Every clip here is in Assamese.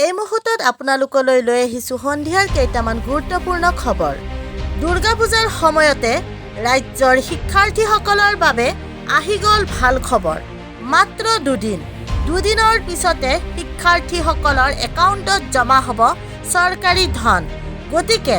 এই মুহূৰ্তত আপোনালোকলৈ লৈ আহিছোঁ সন্ধিয়াৰ কেইটামান গুৰুত্বপূৰ্ণ খবৰ। দুৰ্গা পূজাৰ সময়তে ৰাজ্যৰ শিক্ষাৰ্থীসকলৰ বাবে আহি গ'ল ভাল খবৰ। মাত্ৰ দুদিন, দুদিনৰ পিছতে শিক্ষাৰ্থীসকলৰ একাউণ্টত জমা হ'ব চৰকাৰী ধন। গতিকে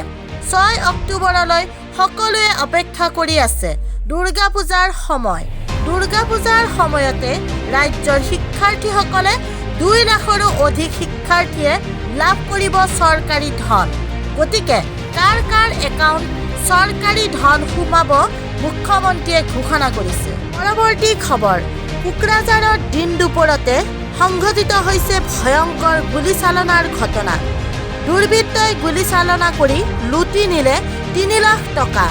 6 অক্টোবৰলৈ সকলোৱে অপেক্ষা কৰি আছে। দুৰ্গা পূজাৰ সময়, দুৰ্গা পূজাৰ সময়তে ৰাজ্যৰ শিক্ষাৰ্থীসকলে, 2 লাখৰো অধিক শিক্ষাৰ্থীয়ে লাভ কৰিব চৰকাৰী ধন। গতিকে কাৰ কাৰ একাউণ্ট চৰকাৰী ধন সোমাব, মুখ্যমন্ত্ৰীয়ে ঘোষণা কৰিছে। পৰৱৰ্তী খবৰ, কোকৰাঝাৰত দিন দুপৰতে সংঘটিত হৈছে ভয়ংকৰ গুলীচালনাৰ ঘটনা। দুৰ্বৃত্তই গুলীচালনা কৰি লুটি নিলে 3 লাখ টকা।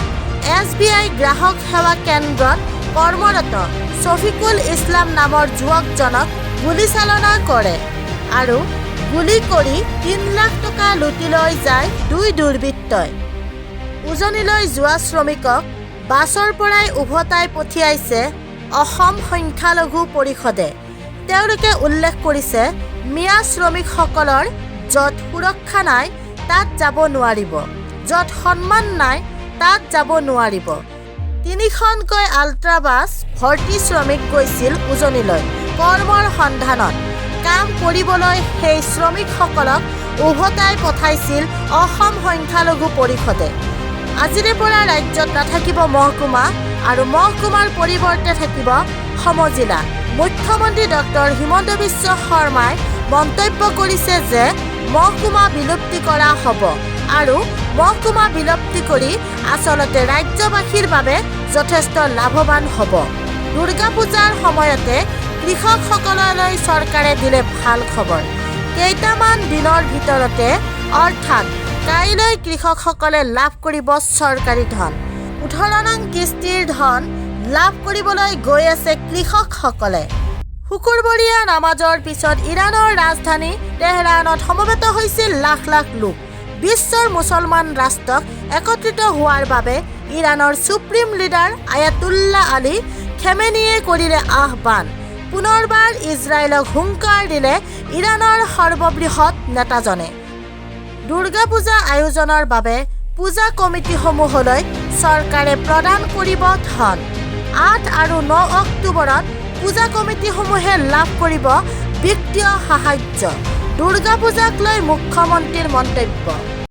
এছবিআই গ্ৰাহক সেৱা কেন্দ্ৰত কৰ্মৰত ছফিকুল ইছলাম নামৰ যুৱকজনক গুলীচালনা কৰে আৰু গুলী কৰি 3 লাখ টকা লুটি লৈ যায় দুই দুৰ্বৃত্তই। উজনিলৈ যোৱা শ্ৰমিকক বাছৰ পৰাই উভতাই পঠিয়াইছে অসম সংখ্যালঘু পৰিষদে। তেওঁলোকে উল্লেখ কৰিছে, মিয়া শ্ৰমিকসকলৰ য'ত সুৰক্ষা নাই তাত যাব নোৱাৰিব, য'ত সন্মান নাই তাত যাব নোৱাৰিব। তিনিখনকৈ আল্ট্ৰা বাছ ভৰ্তি শ্ৰমিক গৈছিল উজনিলৈ কৰ্মৰ সন্ধানত। কাম কৰিবলৈ সেই শ্ৰমিকসকলক উভতাই পঠাইছিল অসম সংখ্যালঘু পৰিষদে। আজিৰে পৰা ৰাজ্যত নাথাকিব মহকুমা আৰু মহকুমাৰ পৰিৱৰ্তে থাকিব সমজিলা। মুখ্যমন্ত্ৰী ডক্টৰ হিমন্ত বিশ্ব শৰ্মাই মন্তব্য কৰিছে যে মহকুমা বিলুপ্তি কৰা হ'ব আৰু মহকুমা বিলুপ্তি কৰি আচলতে ৰাজ্যবাসীৰ বাবে যথেষ্ট লাভৱান হ'ব। দুৰ্গা পূজাৰ সময়তে কৃষকসকললৈ চৰকাৰে দিলে ভাল খবৰ। কেইটামান দিনৰ ভিতৰতে, অৰ্থাৎ কাইলৈ কৃষকসকলে লাভ কৰিব চৰকাৰী ধন। 18 নং কিস্তিৰ ধন লাভ কৰিবলৈ গৈ আছে কৃষকসকলে। শুকুৰবৰীয়া নামাজৰ পিছত ইৰাণৰ ৰাজধানী তেহৰাণত সমবেত হৈছিল লাখ লাখ লোক। বিশ্বৰ মুছলমান ৰাষ্ট্ৰক একত্ৰিত হোৱাৰ বাবে ইৰাণৰ ছুপ্ৰিম লিডাৰ আয়াতুল্লাহ আলী খেমেনিয়ে কৰিলে আহ্বান। পুনৰবাৰ ইজৰাইলক হুংকাৰ দিলে ইৰাণৰ সৰ্ববৃহৎ নেতাজনে। দুৰ্গা পূজা আয়োজনৰ বাবে পূজা কমিটিসমূহলৈ চৰকাৰে প্ৰদান কৰিব ধন। 8 আৰু 9 অক্টোবৰত পূজা কমিটিসমূহে লাভ কৰিব বিত্তীয় সাহায্য। দুৰ্গা পূজাক লৈ মুখ্যমন্ত্ৰীৰ মন্তব্য।